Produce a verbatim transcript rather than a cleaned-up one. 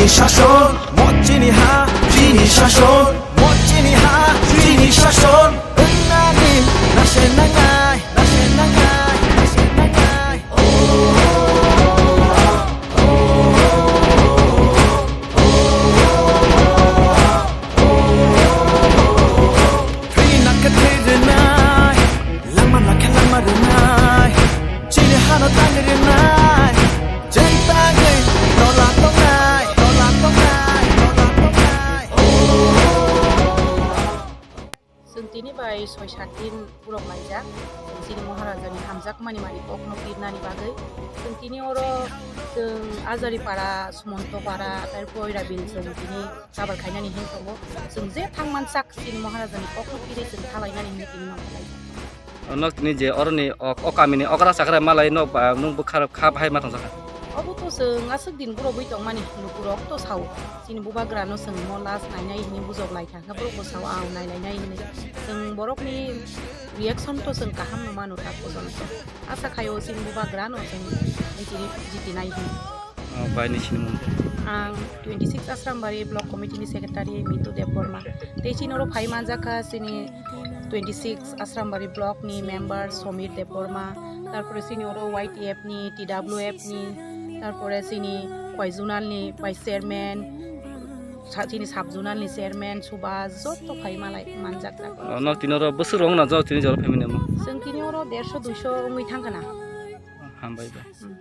Shason, mo chini ha, chini shason, mo chini ha, chini shason. Wngna din, nase nangnai, nase nangnai, nase nangnai. Thwi nakha thwi rwnai, langma nakha langma rwnai, chini hano tang rwnai, chwng tangwi tola tongnai, tola tongnai, tola tongnai. Chwng tini bai soi sat din borok laijak, chini Maharajani hamjakmani mani kokno pirnani bagwi. Chwng tini oro chwng Ajari para, Sumonto para, tarpor Oirabil chwng tini Tabal khainani hin tongo. Chwng je thang mansak chini Maharajani kokno pirwi chwng thalainani hin tini nongkha lai. Nok tini je oroni ok, o kamini okra chakra malai nok ba nwng bwkha kha bahai ma tongjakha. Obo to chwng aswk din borogwi tongmani lukurok to sao. Chini bubagrano chwng mo last nainai hinwi bujok lai kha, borok bo sao ang nailainai hinwi. Chwng borokni reaction to chwng kaham no mano tak bojono. Asa khaio chini bubagrano chwng jiti, jitinai hinwi. Oh, bai ni sinimung. Ang twenty six Asrambari Block Committee ni Secretary Mitu Debbarma. Tei chini oro phai manjakha chini twenty six Asrambari Block ni member Somir Debbarma, tarpore chini oro Y T F ni, T W F ni, tarpore chini Koizunal ni Vice Chairman, sa-, chini Sub Zonal ni Chairman Subhas, joto phai malai manjak jago. Oh, nok tini oro bwswk rok na jok tini jora family mo? Chwng tini oro derso duiso wngwi thangkha na. Hambai bai. Hmm.